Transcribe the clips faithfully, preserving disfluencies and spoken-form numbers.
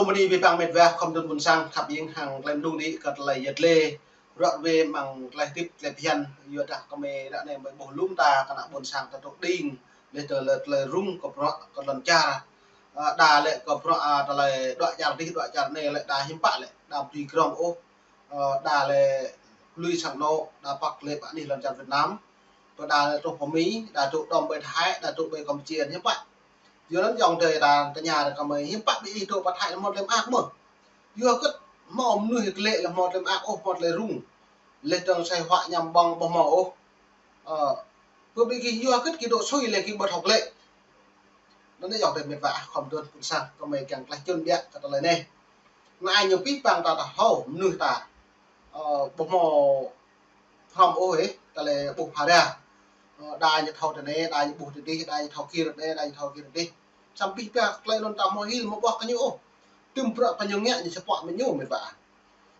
Mơ̆ng anai wơ̆t ƀing met wa khŏm tŭ ƀôn sang khăp ing hăng tơlơi mơdung đĭ kơ tơlơi yet lê. Ră wơ̆t mơ̆ng tơlơi hơdip tơlơi phiăn, yua dah kơmơi ră anai mơi ƀuh lŏm ta kơ ană ƀôn sang ta tŏk đing. Lĕ tơlơi, tơlơi rŭng kơ bruă kơ lŏn čar. Ơ, đa lĕ kơ bruă, ơ, tơlơi đuaĭ čar dih, đuaĭ čar anai lĕ đa hiư̆m pă lĕ, đa ƀu dưi krong ôh. Ơ, đa lĕ lui sang anŏ, đa păk lĕ pơ anih lŏn čar Việt Nam. Pơ đa lĕ truh pơ Mi, đa truh đom ƀơi Thái, đa truh ƀơi Campuchia, hiư̆m pă. Yua anŭn yŏng tơi ta tơña ră kơmơi hiư̆m pă ƀing ih truh pơ Thái lĕ hmâo tơlơi mơak mơ̆. Yua hơget hmâo mơnuih glĕ lĕ hmâo tơlơi mơak ôh, hmâo tơlơi rŭng. Lĕ tơ̆ng sai hua ñăm ƀơ̆ng ƀu hmâo ôh. Ơ, pơ ƀing gih yua hơget gih dŏ sui lĕ gih ƀu thâo glĕ. Anŭn yŏng tơi met wa khŏm tŭ ƀôn sang kơmơi kiăng tơlơi čun biă kơ tơlơi anai. Anai ñu pih pang ta ta hâo mơnuih ta. Ơ, ƀu hmâo hrŏm ôh ih, tơlơi ƀuh phara. Ơ, đa ñu thâo tơ anai, đa ñu ƀuh tơ dih, đa ñu thâo kir tơ anai, đa ñu thâo kir tơ dih. Samơ̆ pih pang tơlơi anŭn ta hmâo hil hmâo ƀuh kơ ñu ôh. Tơm bruă kơ ñu ngă ñu sơpă mơ̆ ñu met wa.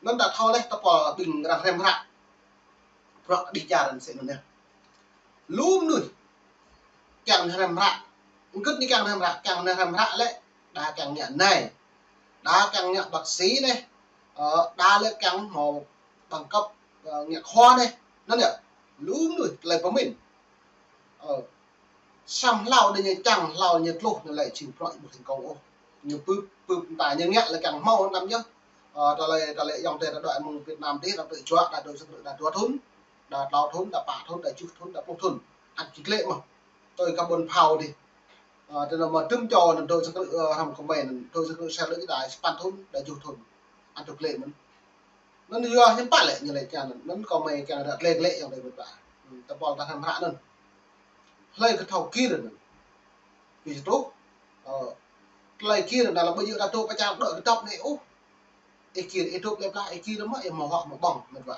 Anŭn ta thâo lĕ tơpul ƀing arăng hrăm hră. Bruă kơđi čar anŭn sĭt anŭn yơh. Lu mơnuih kiăng hrăm hră. Hơget ñu kiăng hrăm hră, kiăng hrăm hră lĕ, đa kiăng ngă nai. Đa kiăng ngă bác sĩ anai. Ơ, đa lĕ kiăng hmâo bằng cấp, ơ, ngă khoa anai. Anŭn yơh. Lu mơnuih tơlơi pơmĭn. Ơ. Samơ̆ hlâo anai ñu čang, hlâo ñu tluh, ñu lĕ jing bruă ƀu thành công ôh. Ñu pưp, pưp ta ñu ngă lĕ kiăng hmâo anăm yơh. Ơ, tơlơi, tơlơi yŏng tơi ta đuaĭ mơ̆ng Việt Nam dih, ta tui čuă, ta dŏ sang krư̆, ta dua thŭn, ta klâo thŭn, ta pă thŭn, ta tơjuh thŭn, ta pluh thŭn. Ăt či glĕ mơ̆. Tui kơ ƀôn phao dih. Ơ, tơnŏ mơ̆ tơm čô anŭn dŏ sang krư̆, ơ, hrăm kơmơi anŭn, dŏ sang krư̆ sel lĕ ta sa păn thŭn, ta tơjuh thŭn. Ăt či glĕ mơ̆n. Anŭn yua hiư̆m pă lĕ ñu lĕ kiăng anŭn. Anŭn kơmơi kiăng ră glĕ glĕ yŏng tơi met wa. Ơ, tơpul ta hrăm hră anŭn. Hlơi kơ thâo kir anŭn. Ƀu djơ̆ truh. Ơ, tơlơi kir anŭn lĕ ƀu djơ̆ ta dŏ pơ čar đuaĭ kơdŏp anai ôh. Ih kir ih dŏ lĕ plah, ih kir mơ̆ ih hmâo huă hmâo ƀơ̆ng met wa.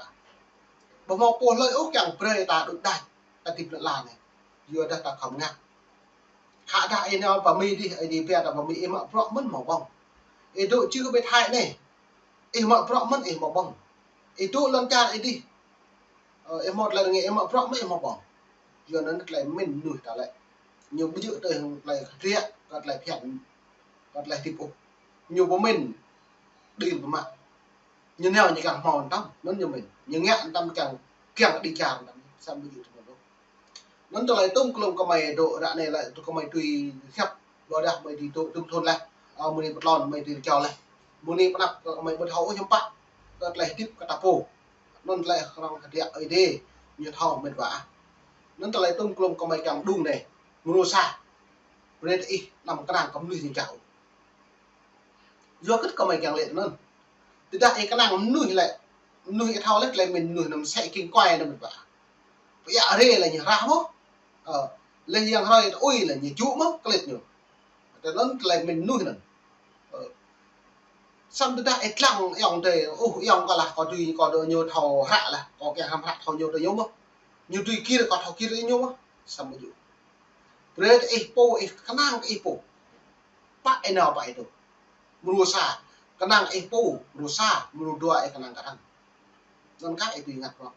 Ƀu hmâo pô hlơi ôh kiăng brơi ta đôč đač, ta hơdip lĕ lăn anai. Yua dah ta khŏm ngă. Khă dah ih nao pơ Mi dih, ih dih pia ta pơ Mi ih mă bruă mơ̆n hmâo ƀơ̆ng. Ih dŏ čư̆ ƀơi Thái anai. Ih mă bruă mơ̆n ih hmâo ƀơ̆ng. Ih dŏ lŏn čar ih dih. Ơ, ih hmâo tơlơi rơngiă, ih mă bruă mơ̆n ih hmâo ƀơ̆ng. Yua anŭn tơlơi pơmĭn mơnuih ta lĕ. Ñu ƀu djơ̆ tui hăng tơlơi kơtriă, kơ tơlơi phiăn, kơ tơlơi hơdip ôh. Ñu pơmĭn đĭ pơmă. Ñu nao ñu kiăng hmâo anăm, anŭn ñu pơmĭn. Ñu ngă anăm kiăng, kiăng kơđi čar anăm, samơ̆ ƀu djơ̆ tui anŭn ôh. Anŭn tơlơi tŭm klum kơmơi dŏ ră anai lĕ, tŭ kơmơi tui hiăp, ƀôdah kơmơi tui tŭ tŭm thŭn laih, ơ, mơ̆ng anai pơtlon kơmơi tui čô laih. Mơ̆ng anai pơnăp kơ kơmơi ƀu thâo ôh hiư̆m pă, kơ tơlơi hơdip kơ ta pô. Anŭn tơlơi hrŏm kơtiă Ơi Adai, ñu thâo met wa. Anŭn tơlơi tŭm klum kơmơi kiăng đung anai, mơnuih sa. Brơi ih anăm kơnang kơ mơnuih ñu čao. Yua hơget kơmơi kiăng lĕ anŭn. Tơdah ih kơnang mơnuih lĕ, mơnuih ih thâo lĕ, tơlơi pơmĭn mơnuih anŭn sĕ king kuai anŭn met wa. Pơiă rê lĕ ñu rah mơ̆. Ơ, lĕ yang hrơi tơ ui lĕ ñu čŭ mơ̆, kơlĭt ñu. Tơlơi anŭn tơlơi pơmĭn mơnuih anŭn. Ơ. Samơ̆ tơdah ih lăng yŏng tơi, ôh, yŏng kâo lah, kâo tui, kâo dŏ ñu thâo hră lah, kâo kiăng hrăm hră thâo ñu tơ ñu mơ̆. Ñu tui kir, kâo thâo kir tơ ñu mơ̆. Samơ̆ ƀu djơ̆. Brơi ih pô, ih kơnang ih pô. Pă ih nao pă ih dŏ. Mrô sa, kơnang ih pô, mrô sa, mrô dua ih kơnang kơ arăng. Anŭn kah ih tui ngă bruă.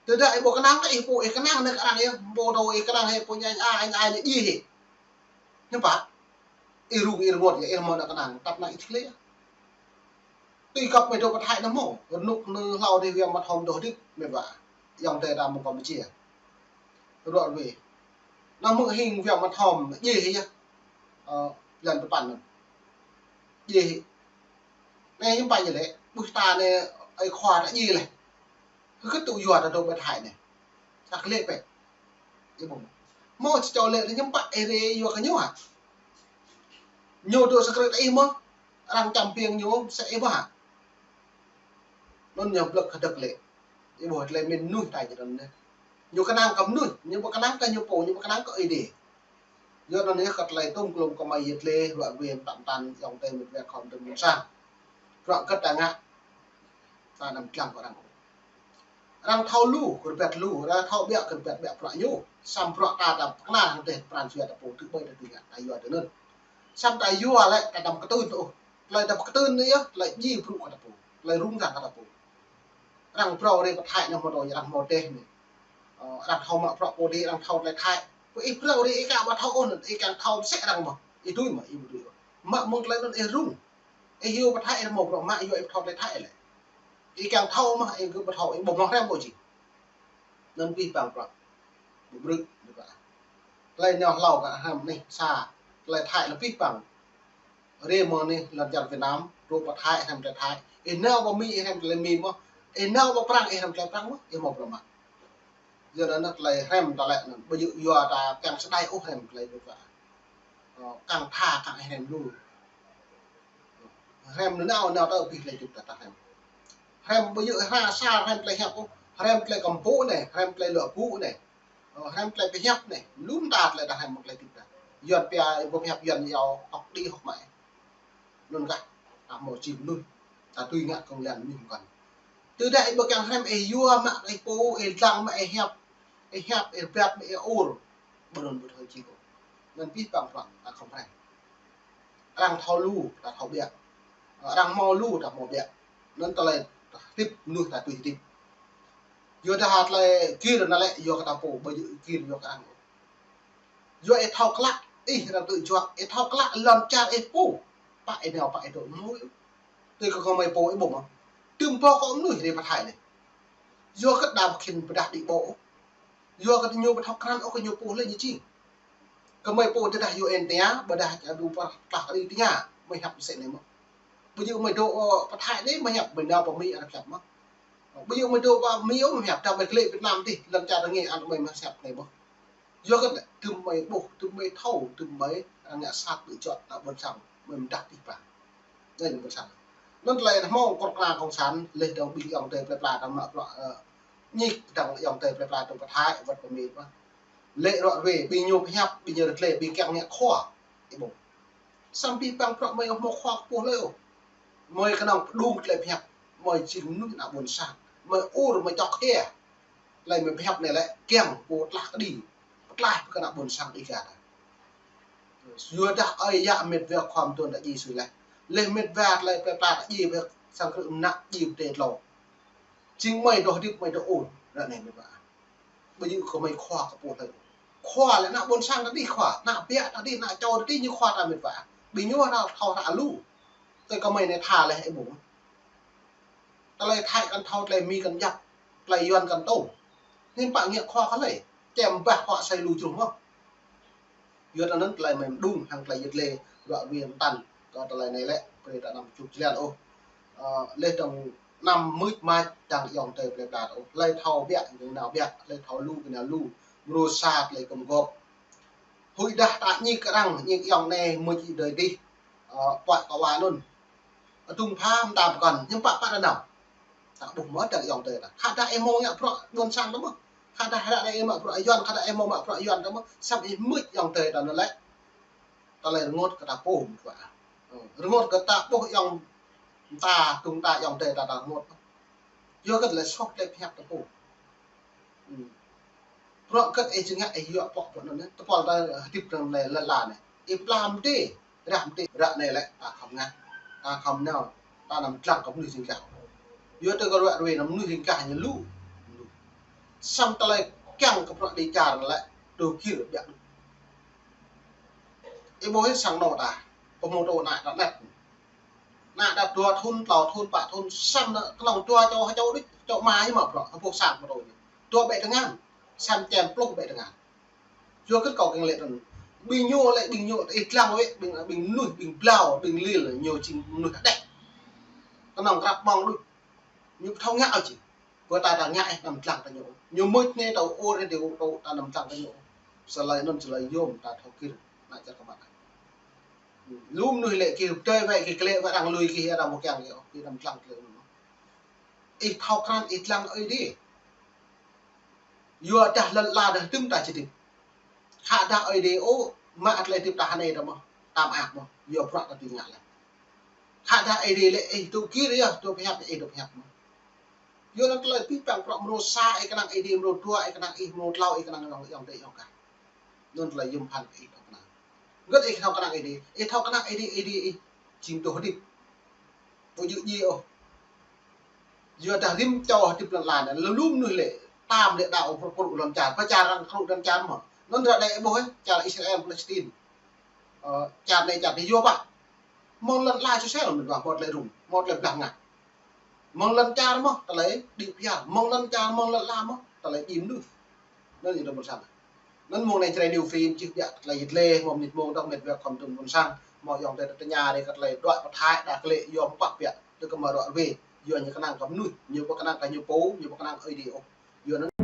Tơdah ih ƀu kơnang kơ ih pô, ih kơnang anai kơ arăng yơh, ƀu dŏ ih kơnang ih pô ñu, a, a, a, ñu djai ih. Hiư̆m pă? Ih rŭng ih rơngot yơh, ih hmâo ană kơnang, tăp ană ih thâo lĕ. Tui kăp mơi dŏ pơ Thái anŭn mơ̆, rơnŭk anŭn hlâo dih Wiang Bơngăt Hom dŏ hơdip, met wa. Yŏng tơi ta mơ̆ng Campuchia. Ră ruai. Anŭn mơ̆ng hing Wiang Bơngăt Hom, djai ih yơh. Ơ, blan tơpăn anŭn. Djai ih. Anai hiư̆m pă ñu lĕ, ƀuh ta anai, ơi khua ta djai laih. Hơget tŭ yua ta dŏ pơ Thái anai. Ta glĕ pĕ. Ih ƀuh. Hmâo či čô lĕ, hiư̆m pă ih rê yua kơ ñu hă. Ñu dŏ sang krư̆ ta ih mơ̆. Arăng čăm piêng ñu, sĕ ih ƀuh hă. Anŭn ñu blơ̆k hơdơ̆k lĕ. Ih ƀuh tơlơi pơmĭn mơnuih ta jơlan anai. Ñu kơnang kơ mơnuih, ñu ƀu kơnang kơ ñu pô, ñu ƀu kơnang kơ Ơi Adai. Yua anŭn yơh kơ tơlơi tŭm klum kơmơi yet lê, ruă ruai pơtă pơtăn, yŏng tơi met wa khŏm tŭm ƀôn sang. Bruă hơget ta ngă, ta anăm lăng kơ arăng. Arăng thâo lu, kơ rơbat lu, arăng thâo ƀiă, kơ rơbat ƀiă bruă ñu. Samơ̆ bruă ta, ta pơkơnang hăng tơlơi pran jua ta pô, tơl ƀơi ta tui ngă, ta yua tui anŭn. Samơ̆ ta yua lĕ, ta anăm kơtưn ôh. Tơlơi ta pơkơtưn anai yơh, tơlơi djai brŭ kơ ta pô. Tơlơi rŭng răng kơ ta pô. Arăng phrâo rê pơ Thái anai hmâo dŏ, arăng hmâo dêh anai. Ơ, arăng thâo mă bruă pô dih, arăng thâo tơlơi Thái. Pơ ih phrâo rê ih ka ƀu thâo ôh anŭn, ih kiăng thâo mơsĕ arăng mơ̆. Ih tui mơ̆, ih ƀu tui ôh. Mă mơ̆ng tơlơi anŭn ih rŭng. Ih yua pơ Thái ih hmâo bruă mă, yua ih pơthâo tơlơi Thái lĕ. Ih kiăng thâo mơ̆, ih kơ pơthâo, ih ƀu hmâo hrăm ôh či. Anŭn pih pang bruă. Ƀu brư̆, ƀu brư̆. Tơlơi nao hlâo kơ hrăm anih sa, tơlơi Thái lĕ pih pang. Rê mơ̆ anih lŏn čar Việt Nam, truh pơ Thái ih hrăm tơlơi Thái. Ih nao pơ Mi ih hrăm tơlơi Mi mơ̆. Ih nao pơ Prăng ih hrăm tơlơi Prăng mơ̆, ih hmâo bruă mă. Yua anŭn tơlơi hrăm ta lĕ anŭn, ƀu djơ̆ yua ta kiăng sơdai ôh hrăm tơlơi ƀu pă. Ơ, kiăng tha, kiăng ih hrăm lu. Hrăm nao nao tơ pih tơlơi djŏp ta, ta hrăm. Hrăm ƀu djơ̆ hra sa hrăm tơlơi hiăp ôh, hrăm tơlơi kơmpŭ anai, hrăm tơlơi luă gŭ anai. Ơ, hrăm tơlơi pơhiăp anai, lŏm ta tơlơi ta hrăm mơ̆ng tơlơi djŏp ta. Yuan pia, ih ƀu pơhiăp Yuan yơh, hơ̆k đĭ hơ̆k mă. Anŭn kah, ta hmâo či mơnuih, ta tui ngă kông lan mơnuih mơkăn. Tơdah ih ƀu kiăng hrăm ih yua mă ih pô, ih dlăng mă ih hiăp, ih hiăp, ih rơbat mă ih ur. Ƀu anŭn ƀu thâo či kơ. Anŭn pih pang bruă, ta khŏm hrăm. Arăng thâo lu, ta thâo ƀiă. Arăng hmâo lu, ta hmâo ƀiă. Anŭn tơlơi hơdip mơnuih ta tui hơdip. Yua dah tơlơi gir anŭn lĕ, yua kơ ta pô, ƀu djơ̆ gir yua kơ arăng. Yua ih thâo klă, ih arăng tŭ juă, ih thâo klă lŏn čar ih pô. Pă ih nao, pă ih dŏ mơ̆. Tui kơ gơmơi pô ih ƀuh mơ̆. Tơm pô kơ mơnuih rê pơ Thái anai. Yua kơ đa pơkhĭn pơdah đĭ ƀô̆. Yua kơ ñu ƀu thâo krăn ôh kơ ñu pô lĕ ñu čih. Gơmơi pô tơdah yua ên tơña, ƀôdah ča đu pơ tlah kơ đĭ tơña, mơi hiăp mơsĕ anai mơ̆. Ƀu djơ̆ mơi dŏ, ơ, pơ Thái anai mơi hiăp, mơi nao pơ Mi arăng hiăp mơ̆. Ƀu djơ̆ mơi dŏ pơ Mi ôh mơi hiăp, tơdah mơi glêh Việt Nam tih, lŏn čar ta ngă anŭn mơi mă hiăp anai mơ̆. Yua kơ tơm mơi ƀuh, tơm mơi thâo, tơm mơi, ơ, ngă sat ƀu čuă, ta ƀôn sang, mơi mơdah pih pang. Anai ƀôn sang. Anŭn tơlơi hmâo kơnuk kơna cộng sản, leh dơ̆ng ƀing ayŏng adơi plơi pla ta mă bruă, ơ, ñik dơ̆ng ayŏng adơi plơi pla dơ̆ng pơ Thái, wơ̆t pơ Mi mơ̆. Lĕ ruă ruê, ƀing ñu pơhiăp, ƀing ñu rơtlê, ƀing kiăng ngă khua. Ih ƀuh. Samơ̆ pih pang bruă mơi ƀu hmâo khua kơkuh lơi ôh. Mơi kơnơ̆ng pơđung tơlơi pơhiăp, mơi jing mơnuih ană ƀôn sang. Mơi ur, mơi čŏk hia. Tơlơi mơi pơhiăp anai lĕ, kiăng pơtlaih kơđi. Pơtlaih pơkă ană ƀôn sang Đêga ta. Yua dah ơi yă mĕt wa khua mơtuan ta djai sui leh. Leh mĕt wa tơlơi plơi pla ta djai pơ sang krư̆ mơnă djai pơdai tlâo. Jing mơi dŏ hơdip mơi dŏ ur, ră anai mĕt wa. Ƀu djơ̆ kơ mơi khua kơ pô hlơi. Khua lĕ ană ƀôn sang ta dih khua, ană biă ta dih, ană čô ta dih ñu khua ta mĕt wa. Ƀing ñu hră thâo hră lu. Tơl kơ mơi anai tha leh ih ƀuh. Tơlơi Thái kăn thâo, tơlơi Mi kăn djăp, tơlơi Yuan kăn tŭ. Hiư̆m pă ngă khua kơ hlơi. Čem bah khua asơi lu jruh mơ̆. Yua anŭn tơlơi mơi mơđung hăng tơlơi yơh lĕ ruă ruê mơtam. Kơ tơlơi anai lĕ, brơi ta anăm čuk jơlan ôh. Ơ, leh dơ̆ng anăm mưč mač dơ̆ng ayŏng adơi plơi pla ôh. Hlơi thâo ƀiă, gơ̆ng nao ƀiă, hlơi thâo lu, gơ̆ng nao lu. Mrô sa tơlơi gum gôp. Huĭ dah ta ñik arăng, ñik ayŏng anai mưč ih dơi dih. Ơ, puăt kơ wa anŭn. Adung pha mơta pơkŏn, hiư̆m pă pă ta nao. Ta ƀuh mơ̆ dơ̆ng ayŏng adơi ta. Khă dah ih hmâo ngă bruă ƀôn sang ta mơ̆. Khă dah ră anai ih mă bruă Yuan, khă dah ih hmâo mă bruă Yuan ta mơ̆. Samơ̆ ih mưč ayŏng adơi ta anŭn lĕ. Tơlơi rơngot kơ ta pô mơ̆. Rơngot kơ ta ƀuh ayŏng ta, dŭng ta ayŏng adơi ta, ta rơngot. Yua kơ tơlơi soh tơlơi pơhiăp ta pô. Hmm. Bruă kơ ih či ngă ih yua pŏk pŏk anŭn, tơpul ta hơdip dơ̆ng lĕ lăn la anai. Ih pla mơdê, rah mơdê, ră anai lĕ ta khŏm ngă. Ta khŏm nao, ta anăm dlăng kơ mơnuih jing gah. Yua tơ kơ ruă ruê anŭn mơnuih jing gah ñu lu. Samơ̆ tơlơi kiăng kơ bruă dêh čar lĕ, dŏ gir ƀiă. Ih ƀuh ih sang anŏ ta, pơhmutu ană ta anet. Ană ta dua thun, tlâo thun, pă thun, samơ̆ anŭn kơnơ̆ng dua čô, ha čô đôč, čô ama ñu mă bruă, ha boh sang pơtô ñu. Dua ƀĕ tơngan, samơ̆ čem pluh ƀĕ tơngan. Yua kơ kâo kiăng lĕ anŭn. Ƀing ñu lĕ, ƀing ñu, ih dlăng wơ̆t, ƀing, ƀing mơnuih, ƀing blâo, ƀing lil, ñu jing mơnuih hơdeh. Kơnơ̆ng krăp ƀơ̆ng đôč. Ñu ƀu thâo ngă ôh či. Pơ ta ta ngă ih anăm dlăng kơ ñu. Ñu mưč anai ta ur anai ta ur ta anăm dlăng kơ ñu. Tơlơi anŭn tơlơi yôm ta thâo gir, ană čar kơmăt. Lu mơnuih lĕ gir pơdơi wơ̆t, gir klĕ wơ̆t, arăng lui gir, arăng ƀu kiăng gir, gir anăm dlăng klĕ anŭn. Ih thâo krăn, ih dlăng Ơi Adai. Yua dah lăn la dah tơm ta či hơdip. Khă dah Ơi Adai ôh, mă tơlơi hơdip ta hơnai ta mơ̆, ta mơak mơ̆, yua bruă ta tui ngă lĕ. Khă dah Ơi Adai lĕ ih dŏ gir yơh, dŏ pơhiăp ih dŏ pơhiăp mơ̆. Yua anŭn tơlơi pih pang bruă mrô sa ih kơnang Ơi Adai, mrô dua ih kơnang ih, mrô tlâo ih kơnang ayŏng, ayŏng adơi ayŏng kah. Anŭn tơlơi yôm phăn ih thâo kơnang. Hơget ih thâo kơnang Ơi Adai, ih thâo kơnang Ơi Adai, Ơi Adai ih jing dŏ hơdip. Ƀu djơ̆ djai ôh. Yua dah rĭm čô hơdip lăn la anai, lu lu mơnuih lĕ, tam lĕ đaŏ pơrŭ pơrŭ lŏn čar, pơ čar arăng krŭ lŏn čar mơ̆. Anŭn ră anai ih ƀuh ih, čar Israel, Palestine. Ơ, čar anai čar adih yua pă. Mơ̆ng lŏn ala sosel mĕt wa, hmâo tơlơi rŭng, hmâo tơlơi blah ngă. Mơ̆ng lŏn čar mơ̆ tơlơi đĭ phiar, mơ̆ng lŏn čar, mơ̆ng lŏn ala mơ̆ tơlơi djai mơnuih. Anŭn yơh tơlơi ƀôn sang. Anŭn mơ̆ng anai Jrai New Film čih biă tơlơi yit lĕ, hmâo mơnit mơ̆ng dŏ mĕt wa khŏm tŭ ƀôn sang. Hmâo ayŏng adơi tơña rai kơ tơlơi đuaĭ pơthai đa kơ lĕ yom pă biă, tơ kơ mă đuaĭ wê. Yua ñu kơnang kơ mơnuih, ñu ƀu kơnang kơ ñu pô, ñu ƀu kơnang kơ Ơi Adai ôh. Yua anŭn